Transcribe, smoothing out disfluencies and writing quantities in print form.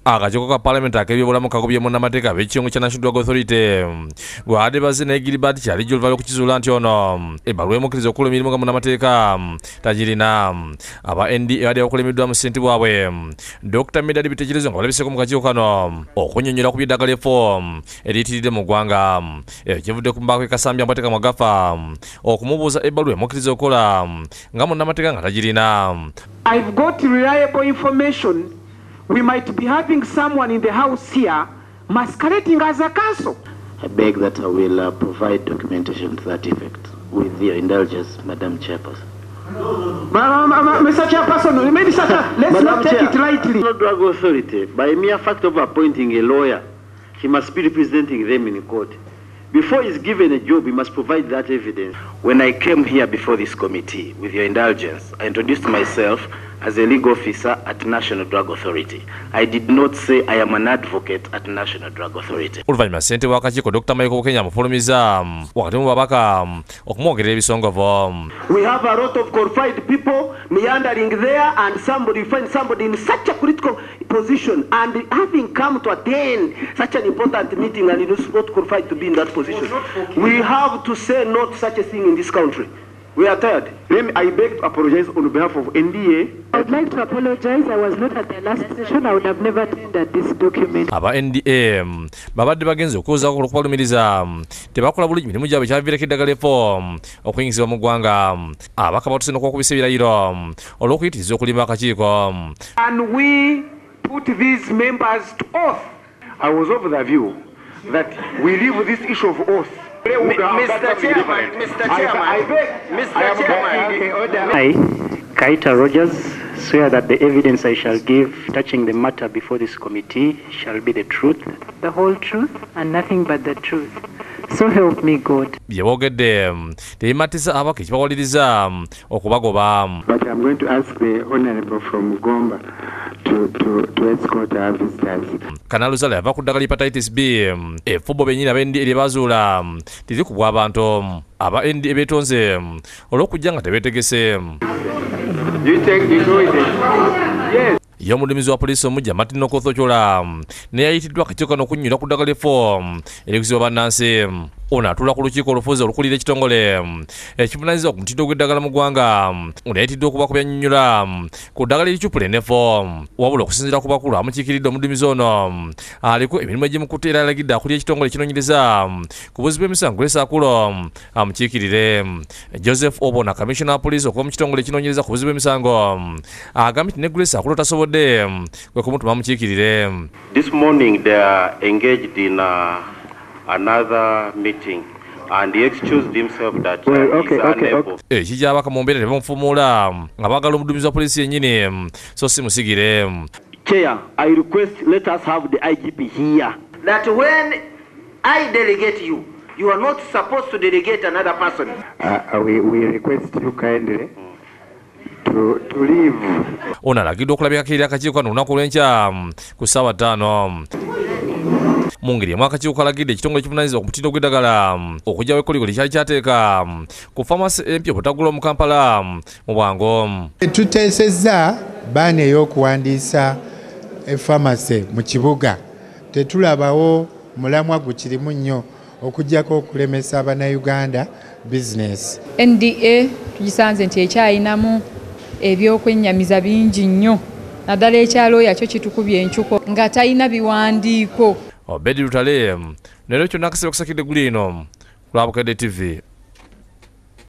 Akakiiko ka Paalamenti ak'ebyobulamu kagobye munnamateeka ab'ekiyungu kya National Drug Authority gwadde bazze ne Gilbert Kyalijo oluvannyuma okukizuula nti ono ebbaluwa emukkiriza okukola emirimu nga munnamateeka tagirina. Aba NDA badde bakulembeddwa mu ssentebe waabwe Dr. Medard Bitekerezo nga balabiseeko mu kakiiko kano okunnyonnyola ku by'eddagala efo eriyitiridde mu ggwanga. Ekivudde ku mbaako e Kasambya Mbwateeka Mwagafa okumubuuza ebbaluwa emukkiriza okukola nga munnamateeka nga tagirina. I've got reliable information. We might be having someone in the house here masquerading as a counsel. I beg that I will provide documentation to that effect with your indulgence, Madam Chairperson. Mr. Chairperson, let's not take it lightly. National Drug Authority, by mere fact of appointing a lawyer, he must be representing them in court. Before he's given a job, he must provide that evidence. When I came here before this committee, with your indulgence, I introduced myself as a legal officer at National Drug Authority. I did not say I am an advocate at National Drug Authority. Oluvannyuma ssentebe w'akakiiko Dr. Michael Bukenya amufulumiza wakati mu babaka okumwogerera ebisongovu. We have a lot of qualified people meandering there, and somebody, you find somebody in such a critical position and having come to attend such an important meeting and is not qualified to be in that position. We have to say no to such a thing in this country. We are tired. I beg to apologize on behalf of NDA. I'd like to apologize. I was not at the last session. I would have never tendered this document. Aba NDA babadde bagenze okwozaako olw'okubalumiriza tebakola bulungi mirimu gyabwe kyaviirako eddagala efo okuyingizibwa mu ggwanga. Abaka batuuse n'okwokubisa ebirayiro olw'okuyitiriza okulimba akakiiko. And we put these members to oath. I was of the view that we leave this issue of oath. Mr. Chairman, Mr. Chairman, Mr. Chairman. I, Kaita Rogers, swear that the evidence I shall give touching the matter before this committee shall be the truth, the whole truth, and nothing but the truth. So help me God. Bye boogedde tebimatiza abaka ekibawaliriza okubagoba. But I'm going to ask the honorable from Gomba to escort our visitors. Kanaluzala yava ku ddagala hepatitis B effubo bennyini aba NDA lye bazuula lirikubwa abantu. Aba NDA beetonze olw'okujja nga tebeetegese. Ye omuduumizi wa poliisi omuggya Martin Okoth Ochola naye yayitiddwa akakiiko kano okunnyonnyola ku ddagala efo erikuzibwa bannansi. Ono atuula ku lukiiko olufuzi olukulira ekitongole ekivunaanyizibwa ku mutindo gw'eddagala mu ggwanga. Ono yayitiddwa okubaako by'annyonnyola ku ddagala ericupula enefo. Wabula okusinziira ku bakulu amukiikiridde omuduumizi ono aliko emirimu egimukutte era alagidde akulira ekitongole ekinoonyereza ku buzzi bw'emisango Grace Akulo amukiikirire. Joseph Obona, Commissioner wa Poliisi okuva mu kitongole ekinoonyereza ku buzzi bw'emisango, agambye nti ne Grace Akulo tasobodde kwe kumutuma amukiikirire. This morning they are engaged in another meeting and he excused himself that he is unable. Ekijja abaka mu mbeera tebamufumuula nga baagala omuduumizi wa poliisi yennyini so si musigire. Chair, I request let us have the IGP here. That when I delegate you, you are not supposed to delegate another person. We request you kindly to leave. Ono alagiddwa okulabikako eri akakiiko kano olunaku olw'enkya ku ssaawa 5. Mu ngeri emu akakiiko kalagidde ekitongole ekivunaanyizibwa ku mutindo gw'eddagala okuggyawo ekkoligo lye kyali kyateeka ku famasi empya obutagulwa mu Kampala mu bwangu. Tuteesezza baana ey'okuwandiisa efamasi mu kibuga. Tetulabawo mulamwa gukirimu nnyo okuggyako okulemesa Abannayuganda bizinesi. NDA tugisanze nti ekyayinamu ebyokwennyamiza bingi nnyo naddala ekyalo yakyo kitukubye encuko nga talina biwandiiko. Obedi Lutale, leero kyonna akasebe kusakidde guli eno ku Lwabukedde TV.